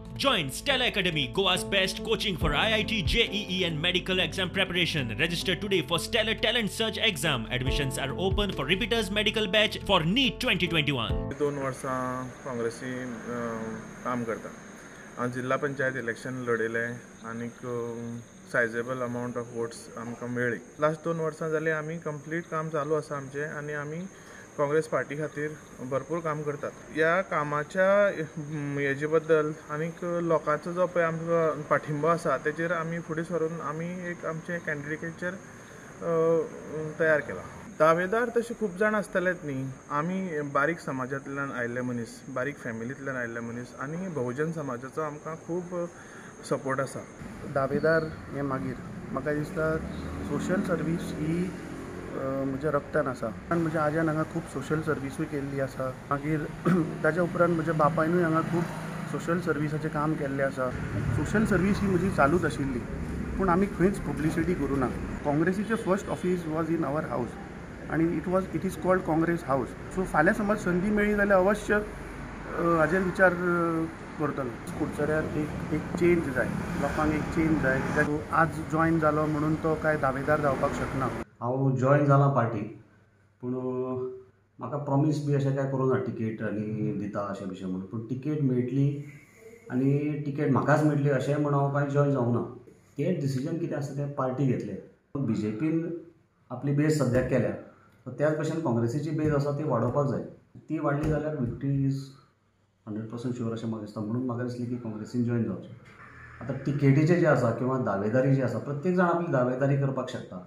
Join Stella Academy, Goa's best coaching for IIT, JEE, and medical exam preparation. Register today for Stellar Talent Search exam. Admissions are open for repeaters medical batch for NEET 2021. 2 वर्सां काँग्रेसी काम करता. हांव जिल्हा panchayat election लडयलें आनीक सायजेबल amount of votes आमकां मेळ्ळी. Last 2 वर्सां जालीं आमी कंप्लीट काम चालू आसा आमचें आनी आमी काँग्रेस पार्टी खातीर भरपूर काम करतात. ह्या कामाच्या हेजे बद्दल आनीक लोकांचो जो पळय आमकां पाठिंबो आसा तेजेर आमी फुडें सरून आमी एक आमचें कॅन्डिडेटेचर तयार केला. दावेदार तशे खूब जाण आसतलेच न्ही. आमी बारीक समाजांतल्यान आयिल्ले मनीस, बारीक फॅमिलींतल्यान आयिल्ले मनीस आनी बहुजन समाजाचो आमकां खूब सपोर्ट आसा. दावेदार हें मागीर म्हाका दिसता सोशल सर्वीस ही म्हज्या रक्तान आसा. कारण म्हज्या आज्यान हांगा खूब सोशल सर्विसूय केल्ली आसा. मागीर ताच्या उपरांत म्हज्या बापायनूय हांगा खूब सोशल सर्विसाचें काम केल्लें आसा. सोशल सर्वीस ही म्हजी चालूच आशिल्ली, पूण आमी खंयच पब्लिसिटी करूं ना. काँग्रेसीचें first office was in our house आनी it is called Congress house. So फाल्यां समज संदी मेळ्ळी जाल्यार अवश्य हाजेर विचार करतलो. कुडचड्यार एक चेंज जाय, लोकांक एक चेंज जाय. कित्याक आज जॉयन जालो म्हणून तो कांय दावेदार जावपाक शकना. हांव जॉयन जालां पार्टीक, पूण म्हाका प्रॉमीस बी अशें कांय करूं ना टिकेट आनी दिता अशें बिशें म्हणून. पूण टिकेट मेळटली आनी टिकेट म्हाकाच मेळटली अशें म्हूण हांव कांय जॉयन जावंक ना. तें डिसिजन कितें आसा तें पार्टी घेतलें. बीजेपीन आपली बेज सद्याक केल्या, त्याच भशेन काँग्रेसीची बेज आसा ती वाडोवपाक जाय. ती वाडली जाल्यार विक्टरी is 100% sure अशें म्हाका दिसता. म्हणून म्हाका दिसलें की काँग्रेसीन जॉयन जावचें. आतां टिकेटीचें जें आसा किंवा दावेदारी जी आसा, प्रत्येक जाण आपली दावेदारी करपाक शकता.